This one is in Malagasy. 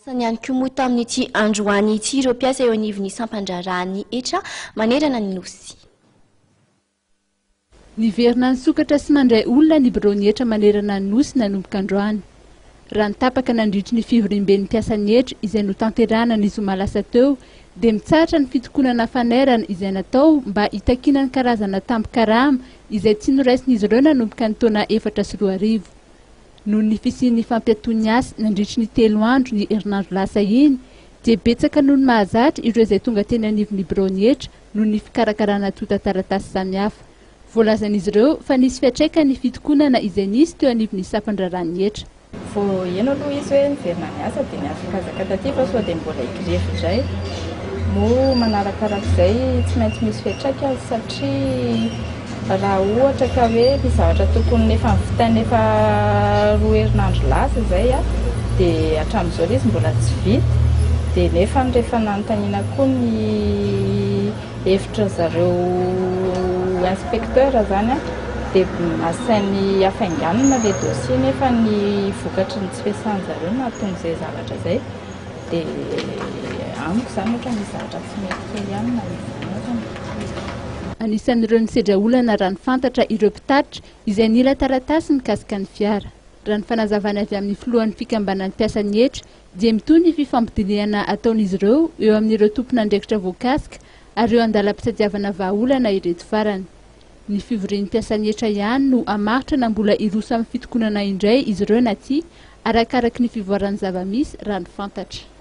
Asany ihany koa moa tamin'ity androany ity ireo mpiasa eo anivon'ny sampan-draharahan'ny hetra manerana ny Nosy. Niverina nisokatra sy mandray olona ny biraon'ny hetra manerana ny Nosy nanomboka androany. Raha ny tapaka nandritry ny fivoriamben'ny mpiasan'ny hetra izay notanterahana ny zoma lasa teo dia mitsahatra ny fitokonana fanairana izay natao mba hitakiana ny karazana tambin-karama izay tsy noraisin'izy ireo nanomboka ny taona 2004. Noho ny fisian'ny fampiatoan'ny asa nandritry ny telo andro ny herinandro lasa iny dia betsaka noho ny mahazatra ireo izay tonga teny anivon'ny biraon'ny hetra noho ny fikarakarana antontan-taratasy samihafa. Voalazan'izy ireo fa nisy fiantraikany ny fitokonana izay nisy teo anivon'ny sampan-draharahan'ny hetra. Vao heno aloha izy hoe niverina niasa dia nihazakazaka taty fa sao dia mbola higrevy indray. Moa manarakarak'izay tsy maintsy misy fiantraikany satria Raha ohatra ka hoe misy zavatra tokony efa novitaina efa roa herinandro lasa izay dia hatramin'izao ilay izy mbola tsy vita, dia nefa rehefa nanontaniana koa ny hevitry zareo inspecteur izany dia asainy hafainganina ilay dossier nefa ny vokatry ny tsy fiasan-jareo no nahatonga izay zavatra izay. Dia amiko izany ohatra misy zavatra tsy mety kely ihany na izany aza. Anisan'ireo nisedra olana raha ny fantatra ireo mpitatitra izay nila taratasy mikasika ny fiara. Raha ny fanazavana avy amin'ny filohan'ny fikambanan'ny mpiasan'ny hetra dia mitohy ny fifampidinihana ataon'izy ireo eo amin'ireo tompon'andraikitra voakasika ary eo an-dalam-pitadiavana vahaolana ireto farany. Ny fivorian'ny mpiasan'ny hetra ihany no hamaritra na mbola hiroso amin'ny fitokonana indray izy ireo na tsia, arakaraky ny fivoaran'ny zava-misy raha ny fantatra.